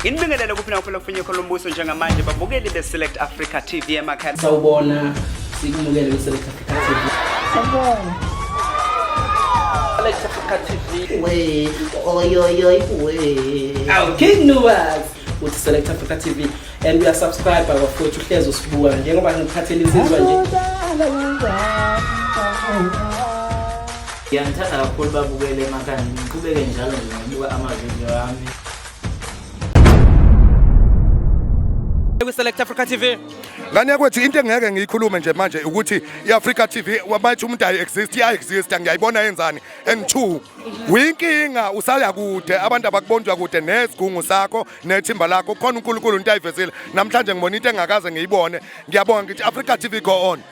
Nginibingelele kuphi nakuphi la kufinye khona umbuso njengamanje babukeli be-Select Africa TV emakhaya. Sawubona, sikumukele kwi-Select Africa TV. Sawubona. Select Africa TV. We, oy oy oy we. Awu King Nuwas uthi Select Africa TV and we are subscribe bafowethu uhlezi usibuka njengoba ngikuphathele insizwa nje. Ngiyanithanda kakhulu babukele emakhaya, ngiqhubeke njalo nje ngokubuka amavidiyo ami. Kwi-Select Africa TV. Ngane yakwethu, into engeke ngiyikhulume nje manje ukuthi i-Africa TV mayithi umuntu ayi-exist, iya-exist, ngiyayibona yenzani. And two, winkinga usaya kude, abantu abakubonjwa kude nesigungu sakho nethimba lakho. Kukhona uNkulunkulu into ayivezile namhlanje, ngibona into engakaze ngiyibone. Ngiyabonga, ngithi Africa TV, go on.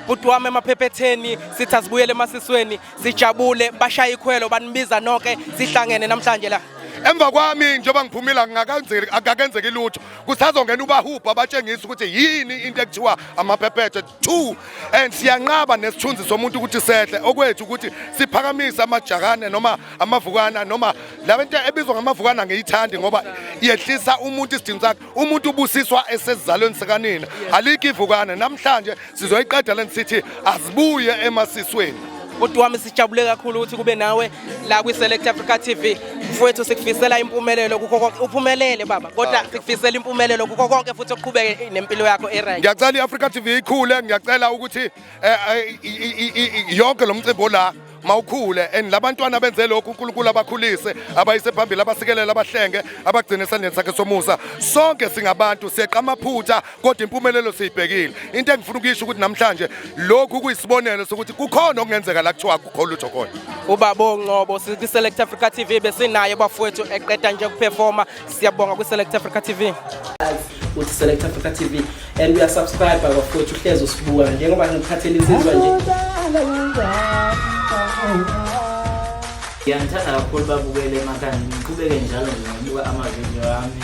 Bhuti wami emaphepheteni, sithi asibuyele emasisweni, sijabule, bashaya ikhwelo, banibiza nonke, sihlangene namhlanje la. Emva kwami njengoba ngiphumile akungakenzeki, akakenzeki lutho, kusazongena ubahubha abatshengisa ukuthi yini into ekuthiwa amaphephethe two, and siyanqaba nesithunzi somuntu ukuthi sehle. Okwethu ukuthi siphakamise amajakane noma amavukana, noma laba into ebizwa ngamavukana ngiyithandi ngoba yehlisa umuntu isidingo sakhe. Umuntu ubusiswa esesizalweni sikanina, alikho ivukane. Namhlanje sizoyiqeda le, sithi azibuye emasisweni. Bhuti wami, sijabule kakhulu ukuthi kube nawe la kwi-Select Africa TV. Mfowethu, sikufisela impumelelo kukho konke. Uphumelele baba, kodwa sikufisela impumelelo kukho konke futhi uqhubeke nempilo yakho e-right. Ngiyacela i-Africa TV ikhule, ngiyacela ukuthi yonke lo mcimbi la mawukhule, and labantwana benze lokhu, uNkulunkulu abakhulise, abayise phambili, abasikelele, abahlenge, abagcine esandleni sakhe somusa. Sonke singabantu, siyeqa amaphutha, kodwa impumelelo siyibhekile. Into engifuna ukuyisho ukuthi namhlanje lokhu kuyisibonelo sokuthi kukhona okungenzeka la kuthiwa akukho lutho khona. Ubaba oNgcobo kwi-Select Africa TV, besinaye bafowethu eqeda nje ukuperforma. Siyabonga kwi-Select Africa TV. Uthi Select Africa TV and we are subscribe bafowethu, uhlezi usibuka njengoba ngikuphathele insizwa nje. Ngiyanithanda kakhulu babukele emakhaya, ngiqhubeke njalo nje ngokubuka amavidiyo ami.